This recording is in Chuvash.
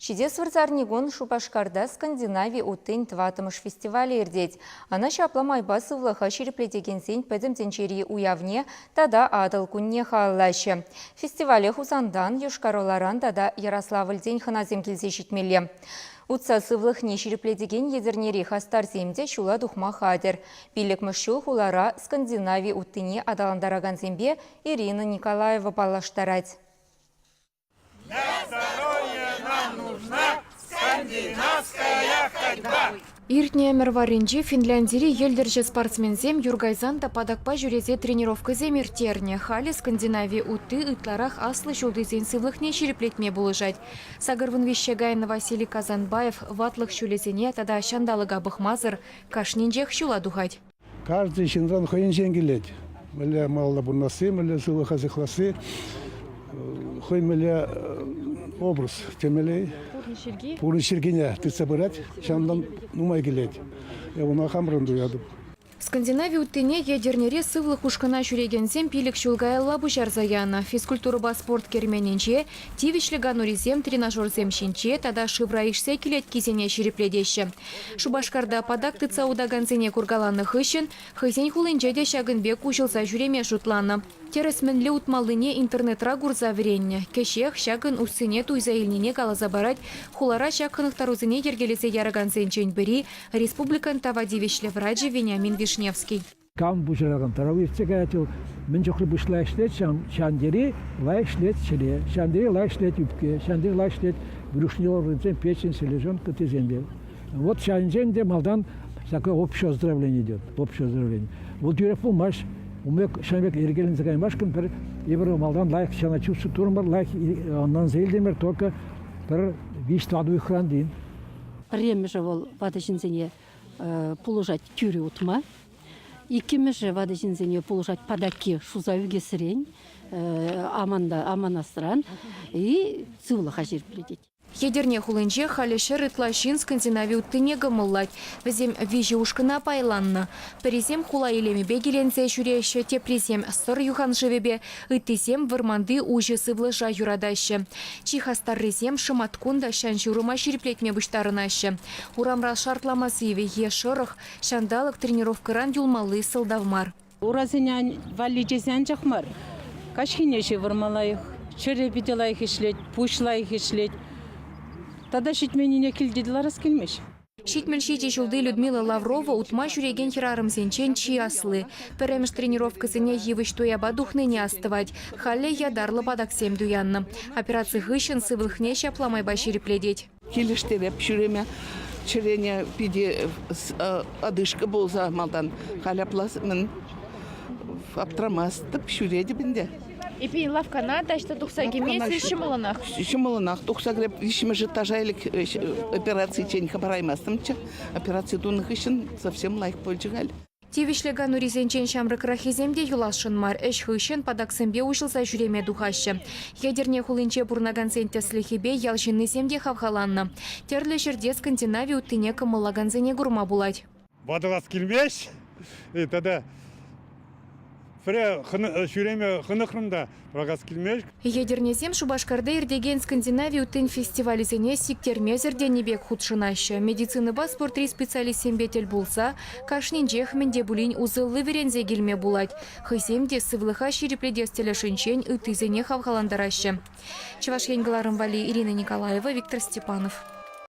Ҫитес вырсарникун Шупашкарта Скандинави уттин тӑваттӑмӗш фестивалӗ иртет. Ӑна ҫапла майпа сывлӑха ҫирӗплетекенсен пӗтӗм тӗнчери уявне тата Атӑл кунне халаллаҫҫӗ. Фестивале Хусантан, Йошкар-Оларан тата Ярославльтен хӑнасем килсе ҫитмелле. Утса сывлӑхне ҫирӗплетекен Етӗрнери хастарсем те ҫула тухма хатӗр. Пиллӗкмӗш ҫул хулара Скандинави уттине аталантаракансемпе Ирина Николаева паллаштарать. Для здоровья нам нужна скандинавская ходьба! Иртнӗ ӗмӗр варринче Финляндири йӗлтӗрҫӗ-спортсменсем юр кайсан та патакпа ҫӳресе тренировкӑсем ирттернӗ. Халӗ Скандинави утти ытларах аслӑ ҫултисен сывлӑхне ҫирӗплетме пулӑшать. 83 кайнӑ Василий Казанбаев ватлӑх ҫулӗсене тата ҫанталӑка пӑхмасӑр кашнинчех ҫула тухать. Каждый ҫынран хӑйӗнчен килет. Мӗнле малалла пурӑнасси, мӗнле сывлӑха сыхласси, хӑй мӗнле образ темелле. Пурнӑҫ йӗрки? Пурнӑҫ йӗркине тытса пырать. Ҫавӑнтан нумай килет. Я ӑна хамран туятӑп. Скандинави уттине Етӗрнере сывлӑх ушкӑна ҫӳрекенсем пилӗк ҫул каялла пуҫарса янӑ. Физкультурӑпа спорт керменӗнче, тивӗҫлӗ канурисем тренажерсем ҫинче тата шывра ишсе кӗлеткисене ҫирӗплетеҫҫӗ. Шупашкарта патак тытса утакансене куркаланӑ хыҫҫӑн хӑйсен хулинче те ҫакӑн пек уҫӑлса ҫӳреме шутланӑ. Тӗрӗс мӗнле утмаллине интернетра курса вӗреннӗ. Кӗҫех ҫакӑн уссине туйса илнине каласа парать хулара ҫак хӑнӑхтарусене йӗркелесе яракансенчен пӗри, республикӑн тава тивӗҫлӗ врачӗ Вениамин Вишневский. Кам пуҫаракан тӑрӑх иртсе каять вӑл. Мӗн чухлӗ пуҫла ӗҫлет, ҫавӑн тери лайӑх ӗҫлет чӗре, ҫавӑн тери лайӑх ӗҫлет ӳпке, ҫавӑн тери лайӑх ӗҫлет брюшные органсем, печень, селезенка тесен те. Вот ҫавӑнчен те малтан такое общее оздоровление идет, общее оздоровление. Вӑл тӳрех пулмасть. Ун пек ҫавӑн пек йӗркеленсе каймашкӑн пӗр эпир малтан лайӑх ҫавна чувствовать турӑмӑр, лайӑх ӑнланса илтӗмӗр, только пӗр виҫ-тӑватӑ уйӑхран тин. Пӗрремӗшӗ вӑл ватӑ ҫынсене пулӑшать тӳрӗ утма. Иккӗмӗшӗ ватӑ ҫынсене пулӑшать патакки шуса ӳкесрен, аманасран и сывлӑха ҫирӗплетет. Етӗрне хулинче халӗ ҫӗр ытла ҫын Скандинави уттине кӑмӑллать. Вӗсем виҫӗ ушкӑна пайланнӑ. Пӗрисем хула илемӗпе киленсе ҫӳреҫҫӗ, теприсем Сӑр юханшывӗпе, ыттисем вӑрманти уҫӑ сывлӑша юратаҫҫӗ. Чи хастаррисем шӑматкун та ҫан-ҫурӑма ҫирӗплетме пуҫтарӑнаҫҫӗ. Урамра шартлама сивӗ е шӑрӑх, ҫанталӑк тренировкӑран юлмалли сӑлтав мар. Урасене валли тесе анчах мар, каҫхине ҫывӑрма лайӑх, чӗре питӗ лайӑх ӗҫлет, пуҫ лайӑх ӗҫлет. Тата ҫитменнине килте те ларас килмест. 77 ҫулти Людмила Лаврова утма ҫӳрекен хӗрарӑмсенчен чи асли. Пӗрремӗш тренировкӑсене йывӑҫ туяпа тухнине астӑвать. Халӗ ятарлӑ патаксем туяннӑ. Операци хыҫҫӑн сывлӑхне ҫапла майпа ҫирӗплетет. Килӗштереп ҫӳреме. Чӗрене питӗ одышка пулса малтан. Халь апла мӗн аптрамастӑп, ҫӳретӗп ӗнтӗ. Эпир лавккана таҫта тухса килме ҫӑмӑллӑнах. Ҫӑмӑллӑнах тухса кӗреп. Виҫҫӗмӗш этажа ӗлӗк операциччен хӑпараймастӑмччӗ. Операци тунӑ хыҫҫӑн совсем лайӑх пулчӗ халь. Тивӗҫлӗ канурисенчен ҫамрӑкраххисем те юласшӑн мар. Ӗҫ хыҫҫӑн патаксемпе уҫӑлса ҫӳреме тухаҫҫӗ. Етӗрне хулинче пурӑнакансен тӗслӗхӗпе ял ҫыннисем те хавхаланнӑ. Тӗрлӗ ҫӗрте Скандинави уттине кӑмӑллакансене курма пулать. Ватӑлас килмест. Тата Пӗре ҫӳреме хӑнӑхрӑм та пӑрахас килмест. Етӗрнесем Шупашкарта иртекен Скандинави уттин фестивалӗсене сиктермесӗр тенӗ пек хутшӑнаҫҫӗ. Медицинӑпа спортри специалистсемпе тӗл пулса кашнинчех мӗн те пулин усӑлли вӗренсе килме пулать. Хӑйсем те сывлӑха ҫирӗплетес тӗлӗшӗнчен ыттисене хавхалантараҫҫӗ. Чӑваш Ен кӑларӑм валли Ирина Николаева, Виктор Степанов.